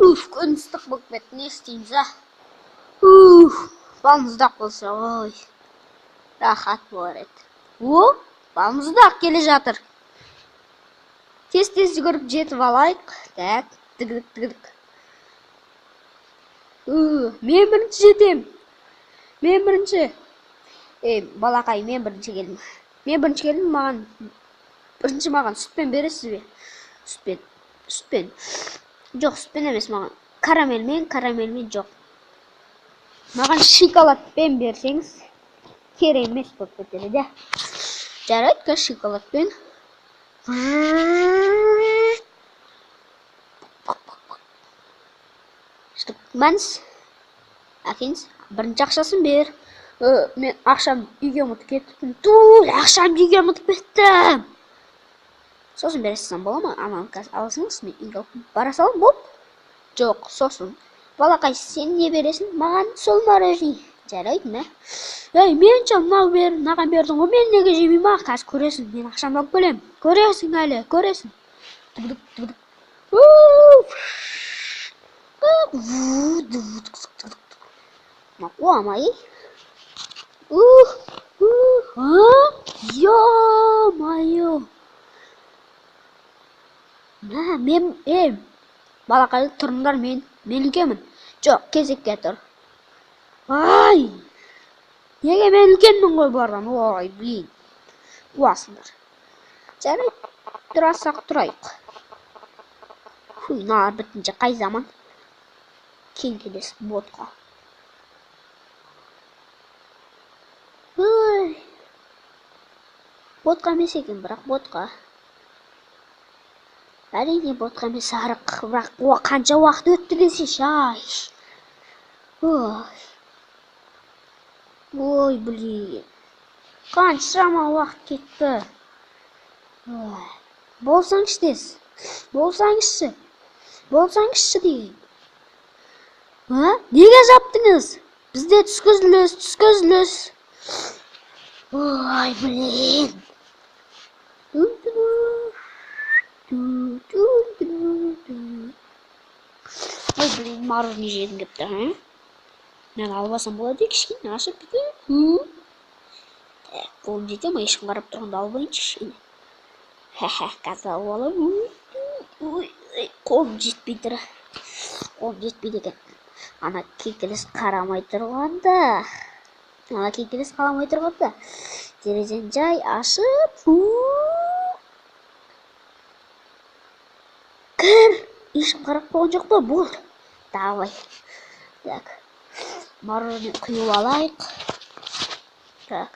Уф, күн ыстық болып кетті, не істейміз, а? Уф, балмұздақ болса ғой, рахат болар еді. О, балмұздақ келе жатыр. Тез-тез жүгіріп жетіп алайық. Так, тігдік, тігдік. Мен бірінші жетем. Мен бірінші. Ей, балақай, мен бірінші келдім. Мен бірінші келдім, маған бірінші маған сүтпен бересіз бе? Сүтпен, сүтпен. Жоқ, сүтпен емес маған. Карамельмен, карамельмен жоқ. Маған шоколадпен берсеңіз, керемет болып кетер еді. Жарайды, қазір шоколадпен. Мәнс, әкеңіз, бірінші ақшасын бер. Мен ақшамды үйге ұмытып кеттім. Туй, ақшамды үйге ұмытып кеттім. Сосын бере салсам бола ма? Ананы қазір аласыңыз, мен үйге алып бара саламын, болды. Жоқ, сосын. Балақай, сен не бересің? Маған сол мороженое. Жарайды, мә. Ей, мен ше мынау бер, мынаған бердің ғой, мен неге жемеймін, а? Қазір көресің, мен ақшамды алып келемін. Көресің әлі, көресің. Тыгдык, тыгдык. Мына қуамай. Ух, ух, а? Ё-моё. Мә, мен, ей, балақай, тұрыңдар, мен үлкенмін. Жоқ, кезекке тұр. Ай! Неге мен үлкенмін ғой бұлардан? Ой, блин. Қуасыңдар. Жарайды, тұрасақ тұрайық. Фу, мыналар бітінше қай заман? Кеңкелес ботқа. Ой. Ботқа емес екен, бірақ ботқа. Әрине ботқа емес, арық. Бірақ қанша уақыт өтті десейші, ай. Ой. Ой, блин. Қаншама уақыт кетті. Ой. Болсаңшы тез. Болсаңызшы. Болсаңызшы деген. А? Неге жаптыңыз? Бізде түскі үзіліс, түскі үзіліс. Ой, блин. Ой, блин, мороженое жегім келіп тұр, а? Мен алып алсам болады, кішкене ашып кетейін. Так, қолым жете ме? Ешкім қарап тұрғанда алып алайыншы кішкене. Ха-ха, қазір алып аламын. Ой, ой, қолым жетпей тұр. Қолым жетпейді екен. Ана кекіліс қарамай тұрғанда. Ана кекіліс қарамай тұрғанда. Терезені жай ашып. Кір. Ешкім қарап қойған жоқ па? Болды. Давай. Так. Мороженое құйып алайық. Так.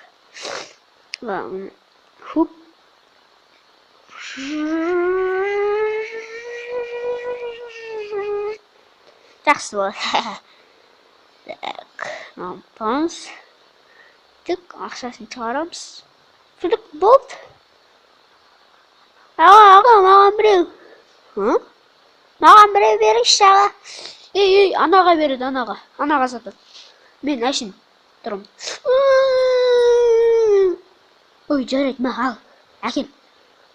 Хуп. Жақсы болады. Так. Мынаны Тік, ақшасын шығарамыз. Філік, болды. Аға, аға, маған біреу. Ы? Маған біреу беріңізші, аға. Ей, ей, анаға береді, анаға. Анаға сатады. Мен әшін тұрмын. Ой, жарайды, мә, ал. Әкел.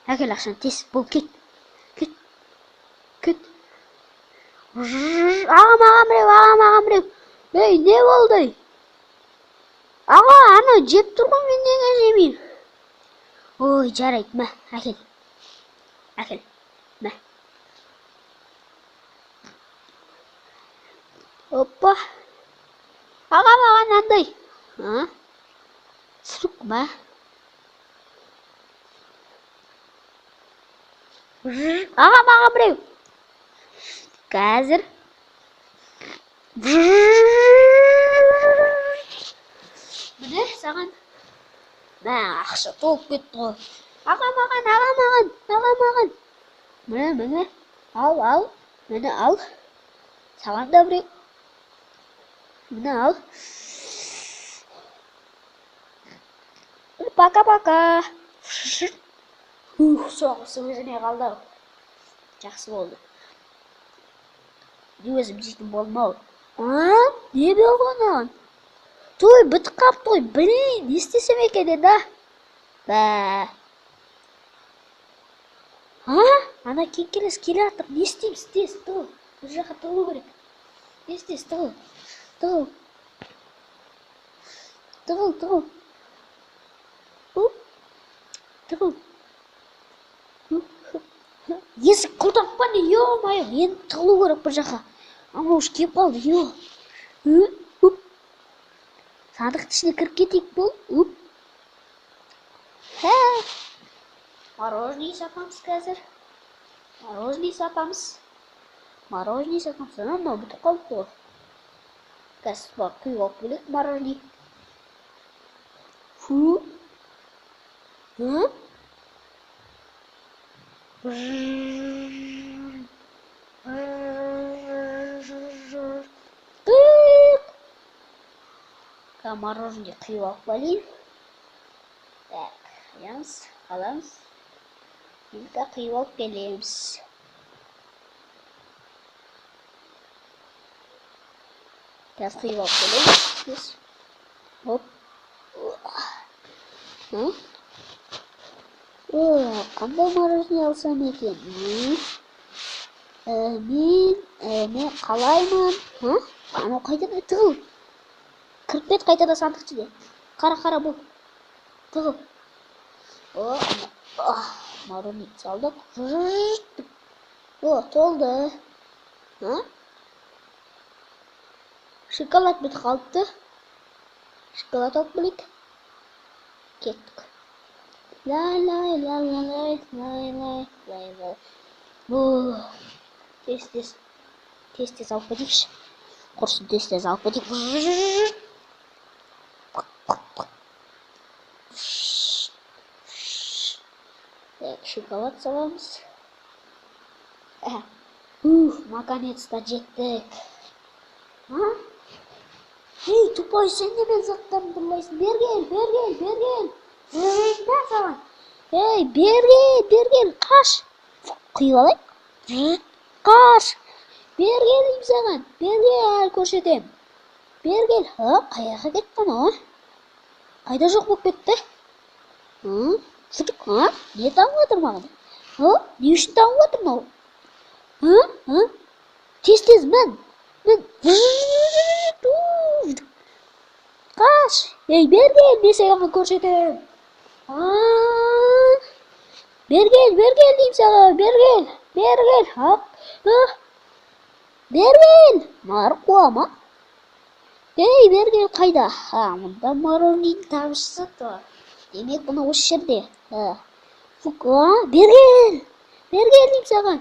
Әкел ақшаны, тез, бол, кет. Кет. Кет. Аға, маған біреу, аға, маған біреу. Ей, не болды? Аға, ана жеп тұр ғой, мен неге жемеймін? Ой, жарайды, мә, әкел. Әкел, мә. Опа. Аға, маған андай. А? Сұқ, мә. Аға, маған біреу. Қазір. Міне саған. Мә, ақша толып кетті ғой. Аға, маған, аға, маған, аға, маған. Міне, міне. Ал, ал. Міне, ал. Саған да біреу. Міне, ал. Пока-пока. Ух, соңғысы өзіме қалды ау. Жақсы болды. Өзім жейтін болдым ау. А? Не болды оған? Той, бітіп қапты ғой. Блин, не істесем екен енді, а? Бә. А? Ана кеңкелес келе жатыр. Не істейміз? Тез, ту. Бір жаққа тығылу керек. Тез тез тығыл. Тығыл. Тығыл, тығыл. Уп. Тығыл. Есік құлдап па не? Ё-моё, енді тығылу керек бір жаққа. Анау уж келіп қалды, ё. Уп. Сандықтың ішіне кіріп кетейік бұл. Уп. Хә. Мороженое сатамыз қазір. Мороженое сатамыз. Мороженое сатамыз. Мынау бітіп қалыпты ғой. Қазір барып құйып алып келейік мороженое. Фу. Hı? Мороженое құйып алып келейін. Так, аламыз, аламыз. Енді құйып алып келеміз. Қазір құйып алып келеміз. Оп. О, қандай мороженое алсам екен? Мен қалаймын. Анау қайтадан тығыл. Кіріп кет қайтадан сандық ішіне. Қара, қара бол. Тығыл. О, мороженое салдық. О, толды. Шоколад бітіп қалыпты. Шоколад алып келейік. Кеттік. Лай лай лай лай лай лай лай лай. Тез тез. Тез тез алып кетейікші. Құрсын, тез тез алып кетейік. Так, шоколад саламыз. Ух, наконец-то жеттік. А? Ей, тупой, сен де менің заттарымды ұрлайсың. Бері кел, бері кел, бері кел. Мә саған. Ей, бері кел, бері кел, қаш. Құйып алайық. Қаш. Бері кел деймін саған. Бері кел, әлі көрсетемін. Бері кел. Ха, қаяққа кетті анау, а? Қайда жоқ болып кетті? Сүтік, а? Не таңып отыр маған? Ха, не үшін таңып отыр мынау? Ха, ха? Тез, тез, мін. Мін. Қаш. Ей, бері кел, мен саған көрсетемін. Бері кел, бері кел деймін саған, бері кел, бері кел. Хап, бері кел. Мары қуа ма? Ей, бері кел, қайда? Ха, мұнда мороженое тамшысы тұр. Демек, бұны осы жерде. Фук, а, бері кел, бері кел деймін саған.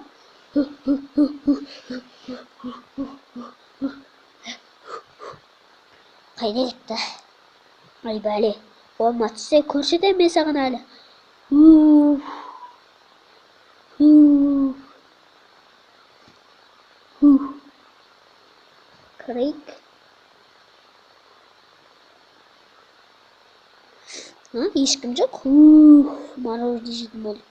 Қайда кетті? Ай, бәле. Қолыма түссе көрсетемін мен саған әлі. Кірейік. Ешкім жоқ. Мороженое жейтін болды.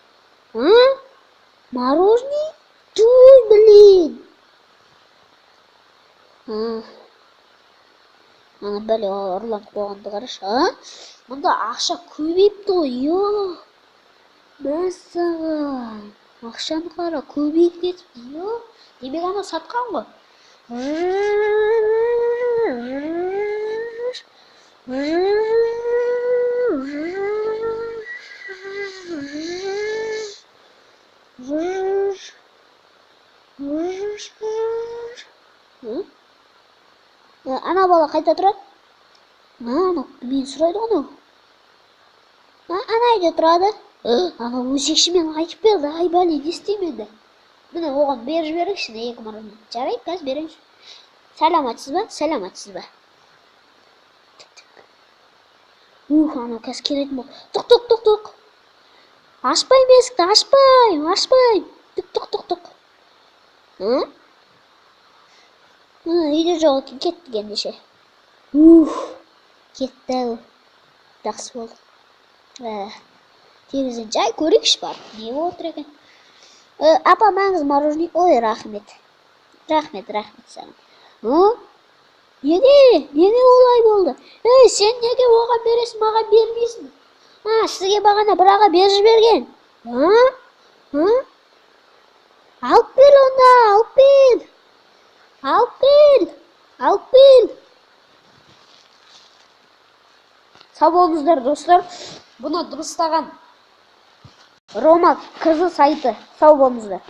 Мороженое? Туй, блин. Ана бәле ұрланып қойғанды қарашы, а? Мұнда ақша көбейіпті ғой, ё. Мәссаған. Ақшаны қара, көбейіп кетіпті, ё. Демек анау сатқан ғой. Ана бала қайда тұрады? Анау мені сұрайды ғой анау. Ана үйде тұрады. Анау өсекші мені айтып берді. Ай, бәле, не істеймін енді? Міне оған беріп жіберейікші, екі мороженое. Жарайды, қазір береміз. Саламатсыз ба? Саламатсыз ба? Ух, анау қазір келетін болды. Тұқ, тұқ, тұқ, тұқ. Ашпаймын есікті, ашпаймын, ашпаймын. Тұқ, тұқ, тұқ, тұқ. Үйде жоқ екен, кеттік ендеше. Ух, кетті. Жақсы болды. Терезеден жай көрейікші барып, не болып отыр екен. Апа, маңыз мороженое. Ой, рахмет. Рахмет, рахмет саған. Неге? Неге олай болды? Ей, сен неге оған бересің, маған бермейсің? Сізге бағана бір аға беріп жіберген. Алып бер онда, алып бер. Алып кел. Сау болыңыздар, достар. Бұны дыбыстаған Рома КЗ сайты. Сау болыңыздар.